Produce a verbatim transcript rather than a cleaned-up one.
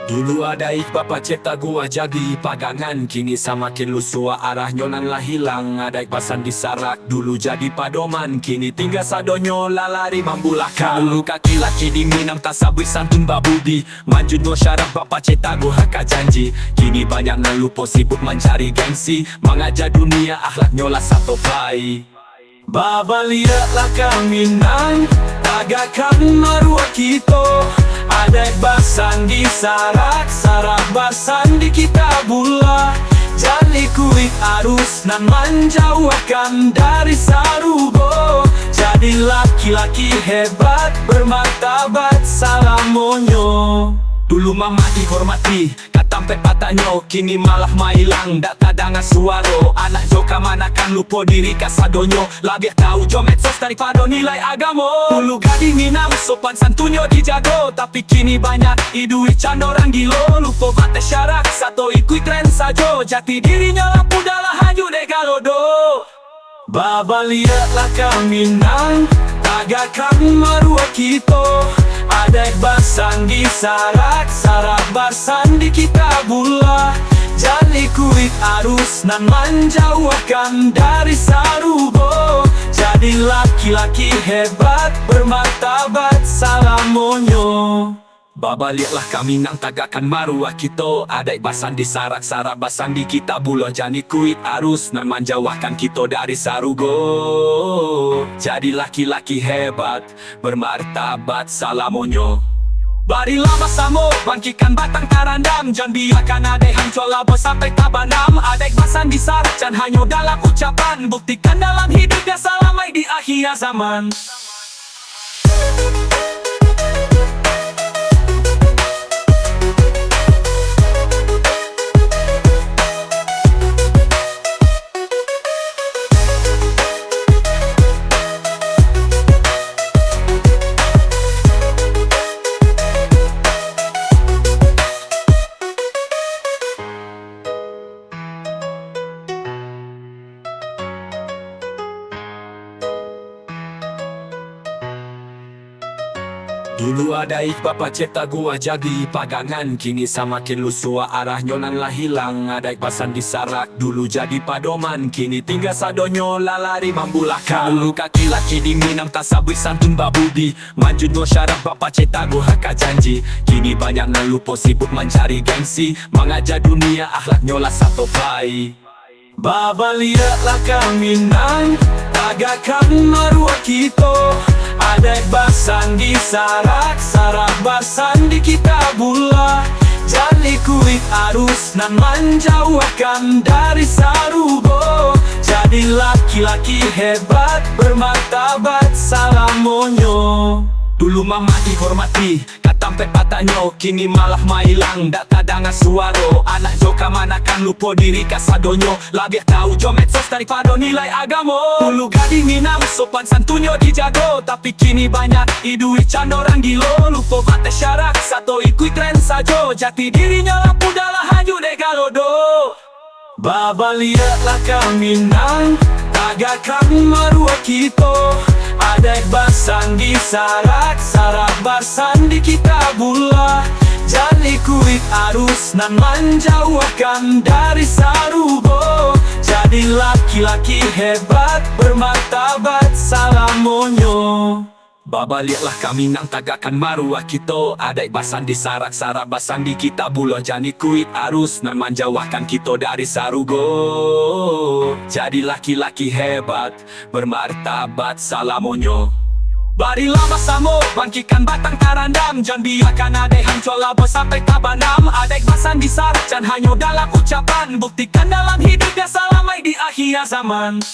Dulu adaik bapacik taguah jadi pagangan, kini samakin lusuak arahnyo nan lah hilang. Adaik basandi sarak dulu jadi padoman, kini tingga sadonyo lah lari mambulakang. Dulu kaki laki di Minang tasabuik santun babudi, manjunyo syarak bapacik taguah ka janji. Kini banyak nan lupo sibuk mancari gengsi, mangaja dunia akhlaknyo lah sato pai. Babaliaklah ka Minang, tagakkan maruah kito. Adaik basandi sarak, sarak basandi kitabullah. Jan ikuik arus nan manjauahkan dari sarugo. Jadi laki-laki hebat, bermartabat salamonyo. Dulu mamak dihormati, ka tampek pataknyo, kini malah mailang, dak tadanga suaro. Anak jo kamanakan lupo diri kasadonyo, labiah tau jo medsos daripado nilai agamo. Dulu gadih Minang sopan santunnyo dijago, tapi kini banyak iduik cando urang gilo, lupo bateh syarak, sato ikuik tren sajo, jati dirinyo lah pudah lah hanyuik dek galodo. Babaliaklah ka Minang, tagakkan maruah kito. Adaik basandi sarak, sarak basandi kitabullah. Jan ikuik arus nan manjauahkan dari sarugo. Jadi laki-laki hebat, bermartabat salamonyo. Babaliaklah ka Minang, tagakkan maruah kito. Adaik basandi sarak, sarak basandi kitabullah. Jan ikuik arus nan manjauahkan kito dari sarugo. Jadi laki-laki hebat, bermartabat salamonyo. Marilah basamo bangkikkan batang tarandam. Jan biakan adaik hancuah labo sampai tabanam. Adaik basandi sarak jan hanyo dalam ucapan, buktikan dalam hiduik jan salamaik di akhia zaman. Dulu adaik bapacik taguah jadi pagangan, kini samakin lusuak arahnyo nan lah hilang. Adaik basandi sarak dulu jadi padoman, kini tingga sadonyo lah lari mambulakang. Dulu kaki laki di Minang tasabuik santun babudi, manjunyo syarak bapacik taguah ka janji. Kini banyak nan lupo sibuk mancari gengsi, mangaja dunia akhlaknyo lah sato pai. Babaliaklah ka Minang, tagakkan maruah kito. Adaik basandi sarak, sarak basandi kitabullah. Jan ikuik arus nan manjauahkan dari sarugo. Jadi laki-laki hebat, bermartabat salamonyo. Dulu mamak dihormati, ka tampek pataknyo, kini malah mailang, dak tadanga suaro. Anak jo kamanakan lupo diri kasadonyo, labiah tau jo medsos daripado nilai agamo. Dulu gadih Minang sopan santunnyo dijago, tapi kini banyak iduik cando urang gilo, lupo bateh syarak, sato ikuik tren sajo, jati dirinyo lah pudah lah hanyuik dek galodo. Babaliaklah ka Minang, tagakkan maruah kito. Adaik basandi sarak, sarak basandi kitabullah. Jan ikuik arus nan manjauahkan dari sarugo. Jadi laki-laki hebat, bermartabat salamonyo. Babaliaklah ka Minang, tagakkan maruah kito. Adaik basandi sarak, sarak basandi kitabullah. Jan ikuik arus nan manjauahkan kito dari sarugo. Jadi laki-laki hebat, bermartabat salamonyo. Marilah basamo bangkikkan batang tarandam. Jan biakan adaik hancuah labo sampai tabanam. Adaik basandi sarak jan hanyo dalam ucapan, buktikan dalam hiduik jan salamaik di akhia zaman.